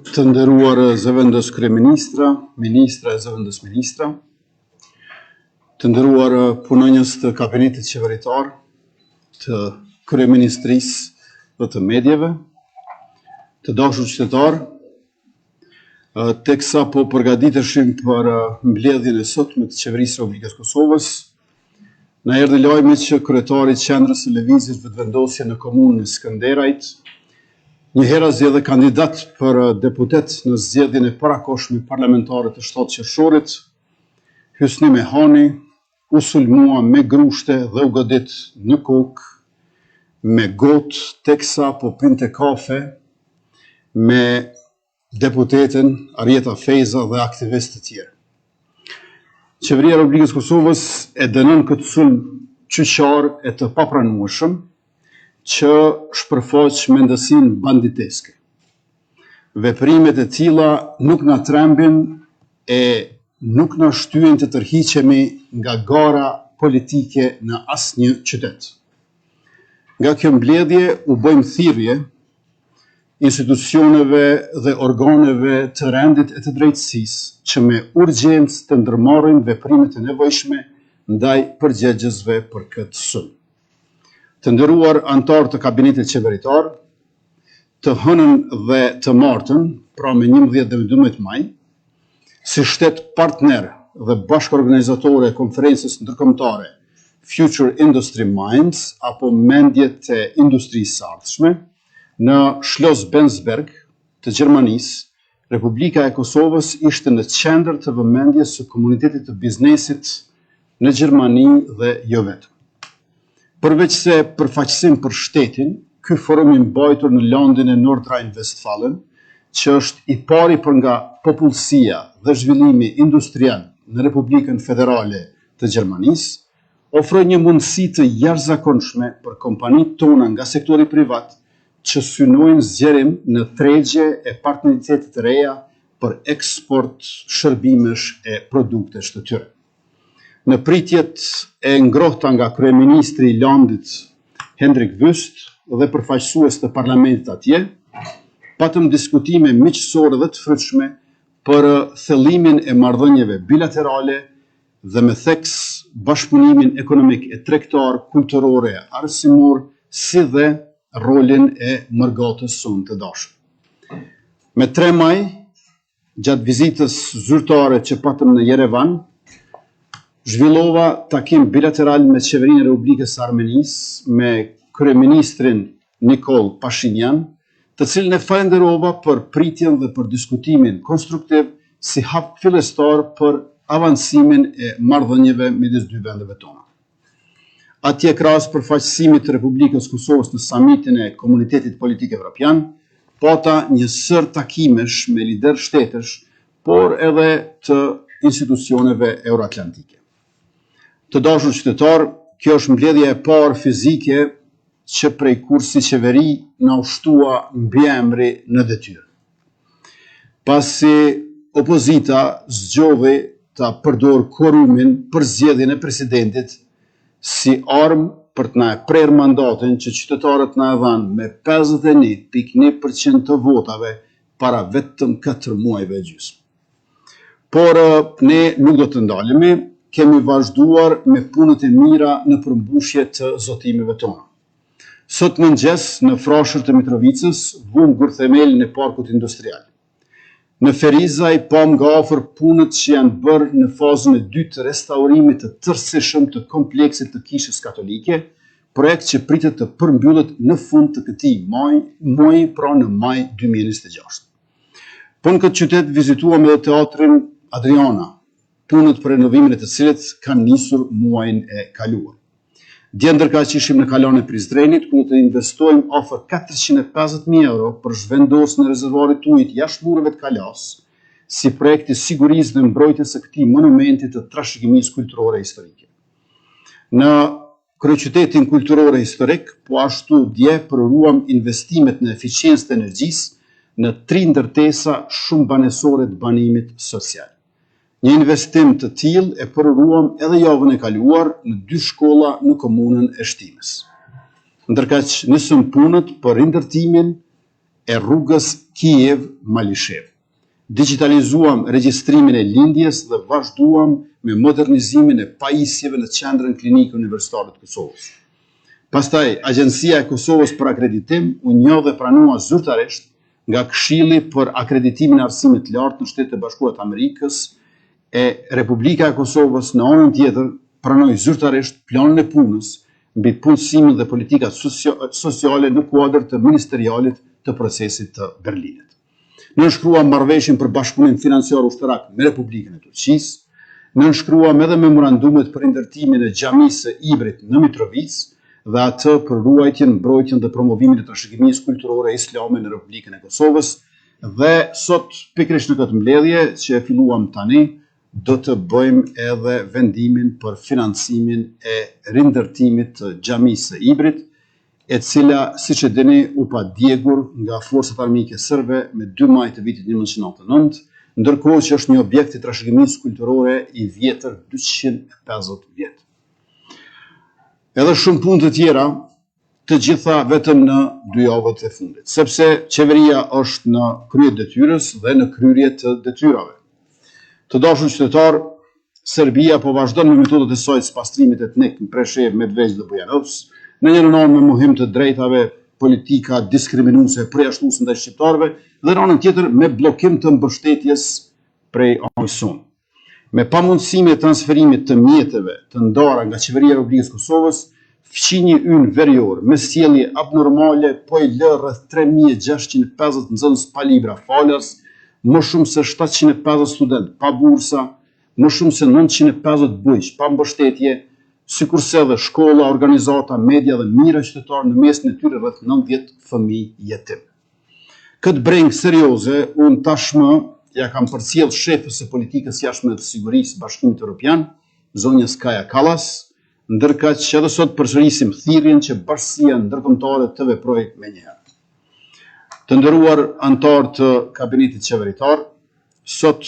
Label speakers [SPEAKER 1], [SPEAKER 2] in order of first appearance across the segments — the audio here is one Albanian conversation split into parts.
[SPEAKER 1] Të nderuar zëvendëskryeministra, ministra e zëvendësministra, të nderuar punonjës të kabinetit qeveritar, të kryeministrisë dhe të medieve, të dashur qytetarë, teksa po përgatiteshim për mbledhjen e sotme të Qeverisë së Republikës së Kosovës, na erdhi lajmi që kryetari i qendrës së Lëvizjes Vetëvendosje në komunën e Skënderajt, njëherazi edhe kandidat për deputet në zgjedhjen e parakohshme parlamentare të 7 qershorit, Hysni Mehani, u sulmua me grushte dhe u godit në kokë me gotë teksa po pinte kafe me deputeten Arjeta Fejza dhe aktivistë të tjerë. Qeveria e Republikës së Kosovës e dënon këtë sulm qyqar e të papranueshëm që shpërfaq mendësinë banditeske. Veprimet e tilla nuk na trembin e nuk na shtyjnë të tërhiqemi nga gara politike në asnjë qytet. Nga kjo mbledhje u bëjmë thirrje institucioneve dhe organeve të rendit e të drejtësisë që me urgjencë të ndërmarrin veprimet e nevojshme ndaj përgjegjësve për këtë sulm. Të nderuar anëtarë të kabinetit qeveritar, të hënën dhe të martën, pra me 11 dhe me 12 maj, si shtet partner dhe bashkëorganizatore e konferencës ndërkombëtare Future Industry Minds apo Mendjet e Industrisë së Ardhshme në Schloss Bensberg të Gjermanisë, Republika e Kosovës ishte në qendër të vëmendjes së komunitetit të biznesit në Gjermani dhe jo vetëm. Përveçse përfaqësim për shtetin, ky forum i mbajtur në landin e Nordrhein-Westfalen, që është i pari për nga popullsia dhe zhvillimi industrial në Republikën Federale të Gjermanisë, ofroi një mundësi të jashtëzakonshme për kompanitë tona nga sektori privat që synojnë zgjerim në tregje e partneritete të reja për eksport shërbimesh e produktesh të tyre. Në pritjet e ngrohta nga kryeministri i landit Hendrik Wüst dhe përfaqësues të parlamentit atje, patëm diskutime miqësore dhe të frytshme për thellimin e marrëdhënieve bilaterale dhe me theks bashkëpunimin ekonomik e tregtar, kulturor e arsimor, si dhe rolin e mërgatës sonë të dashur. Me 3 maj, gjatë vizitës zyrtare që patëm në Jerevan, zhvillova takim bilateral me Qeverinë e Republikës së Armenisë, me kryeministrin Nikol Pashinyan, të cilin e falënderova për pritjen dhe për diskutimin konstruktiv si hap fillestar për avancimin e marrëdhënieve midis dy vendeve tona. Atje krahas përfaqësimit të Republikës së Kosovës në samitin e Komunitetit Politik Evropian, pata një sërë takimesh me liderë shtetesh, por edhe të institucioneve euroatlantike. Të dashur qytetarë, kjo është mbledhja e parë fizike që prej kur si qeveri na u shtua mbiemri në detyrë. Pasi opozita zgjodhi ta përdorë kuorumin për zgjedhjen e presidentit si armë për të na e prerë mandatin që qytetarët na e dhanë me 51.1% të votave para vetëm 4 muajve e gjysmë. Por ne nuk do të ndalemi, kemi vazhduar me punët e mira në përmbushje të zotimeve tona. Sot në mëngjes në Frashër të Mitrovicës vumë gurthemelin e parkut industrial. Në Ferizaj pamë nga afër punët që janë bërë në fazën e dytë të restaurimit të tërësishëm të kompleksit të Kishës Katolike, projekt që pritet të përmbyllet në fund të këtij muaji, pra në maj 2026. Po në këtë qytet vizituam edhe teatrin Adriana, punët për renovimin e të cilit kanë nisur muajin e kaluar. Dje ndërkaq ishim në Kalanë e Prizrenit, ku do të investojmë afër 450.000 euro për zhvendosjen e rezervuarit të ujit jashtë mureve të kalasë, si projekt i sigurisë dhe mbrojtjes së këtij monumenti të trashëgimisë kulturore e historike. Në kryeqytetin kulturor e historik, po ashtu dje përuruam investimet në efiçiencë të energjisë në tri ndërtesa shumëbanesore të banimit social. Një investim të tillë e përuruam edhe javën e kaluar në dy shkolla në komunën e Shtimes. Ndërkaq nisëm punët për rindërtimin e rrugës Kijevë-Malishevë. Digjitalizuam regjistrimin e lindjes dhe vazhduam me modernizimin e pajisjeve në Qendrën Klinike Universitare të Kosovës. Pastaj, Agjencia e Kosovës për Akreditim u njoh dhe pranua zyrtarisht nga Këshilli për Akreditimin e Arsimit të Lartë në Shtetet e Bashkuara të Amerikës e Republika e Kosovës në anën tjetër pranoi zyrtarisht planin e punës mbi punësimin dhe politikat sociale në kuadër të ministerialit të procesit të Berlinit. Nënshkruam marrëveshjen për bashkëpunim financiar ushtarak me Republikën e Turqisë, nënshkruam edhe memorandumet për rindërtimin e xhamisë së Ibrit në Mitrovicë dhe atë për ruajtjen, mbrojtjen dhe promovimin e trashëgimisë kulturore islame në Republikën e Kosovës dhe sot pikërisht në këtë mbledhje që e filluam tani do të bëjmë edhe vendimin për financimin e rindërtimit të xhamisë së Ibrit, e cila, siç e dini, u pa djegur nga forcat armike serbe me 2 maj të vitit 1999, ndërkohë që është një objekt i trashëgimisë kulturore i vjetër 250 vjet. Edhe shumë punë të tjera, të gjitha vetëm në dy javët e fundit, sepse qeveria është në krye të detyrës dhe në kryerje të detyrave. Të dashur qytetarë, Serbia po vazhdon me metodat e saj të spastrimit etnik në Preshevë, Medvegjë dhe Bujanovc, në njërën anë me mohim të drejtave, politika diskriminuese e përjashtuese ndaj shqiptarëve dhe në anën tjetër me bllokim të mbështetjes prej anës sonë. Me pamundësimin e transferimit të mjeteve të ndara nga Qeveria e Republikës së Kosovës, fqinji ynë verior me sjellje abnormale po i lë rreth 3650 nxënës pa libra falas, më shumë se 750 studentë pa bursa, më shumë se 950 bujq pa mbështetje, sikurse edhe shkolla, organizata, media dhe mijëra qytetarë në mesin e tyre rreth 90 fëmijë jetim. Këtë brengë serioze unë tashmë ia kam përcjellë shefës së politikës jashtme dhe të sigurisë së Bashkimit Evropian, zonjës Kaja Kallas, ndërkaq që edhe sot përsërisim thirrjen që bashkësia ndërkombëtare të veprojë menjëherë. Të nderuar anëtarë të kabinetit qeveritar, sot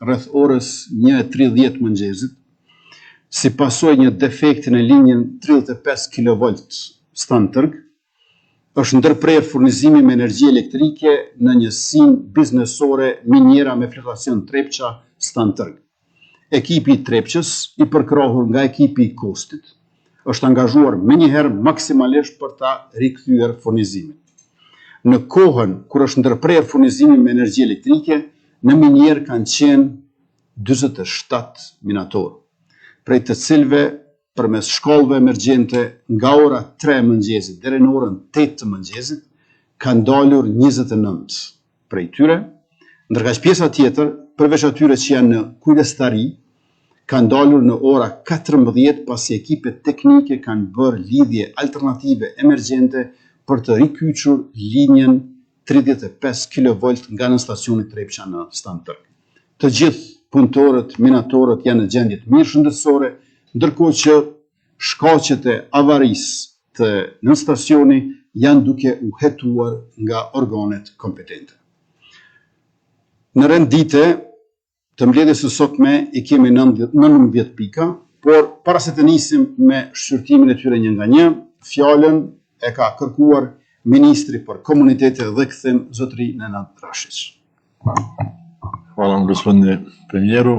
[SPEAKER 1] rreth orës 1:30 mëngjesit, si pasojë një defekti në linjën 35 kV Stan Tërg, është ndërprerë furnizimi me energji elektrike në njësinë biznesore Miniera me flotacion Trepça Stan Tërg. Ekipi i Trepçës, i përkrahur nga ekipi i Kostit, është angazhuar menjëherë maksimalisht për ta rikthyer furnizimin. Në kohën kur është ndërprerë furnizimi me energji elektrike, në minierë kanë qenë 47 minatorë, prej të cilëve përmes shkallëve emergjente nga ora 3 e mëngjesit deri në orën 8 të mëngjesit kanë dalur 29 prej tyre, ndërkaq pjesa tjetër, përveç atyre që janë në kujdestari, kanë dalur në ora 14 pasi ekipet teknike kanë bërë lidhje alternative emergjente për të rikyçur linjën 35 kV nga nënstacioni Trepça në Stan Tërg. Të gjithë punëtorët, minatorët janë në gjendje të mirë shëndetësore, ndërkohë që shkaqet e avarisë te nënstacioni janë duke u hetuar nga organet kompetente. Në rend dite të mbledhjes së sotme i kemi 19 pika, por para se të nisim me shqyrtimin e tyre një nga një, fjalën e ka kërkuar Ministri për Komunitete dhe Kthim, zotëri Nenad Rashiq.
[SPEAKER 2] Hvala vam gospodine premijeru.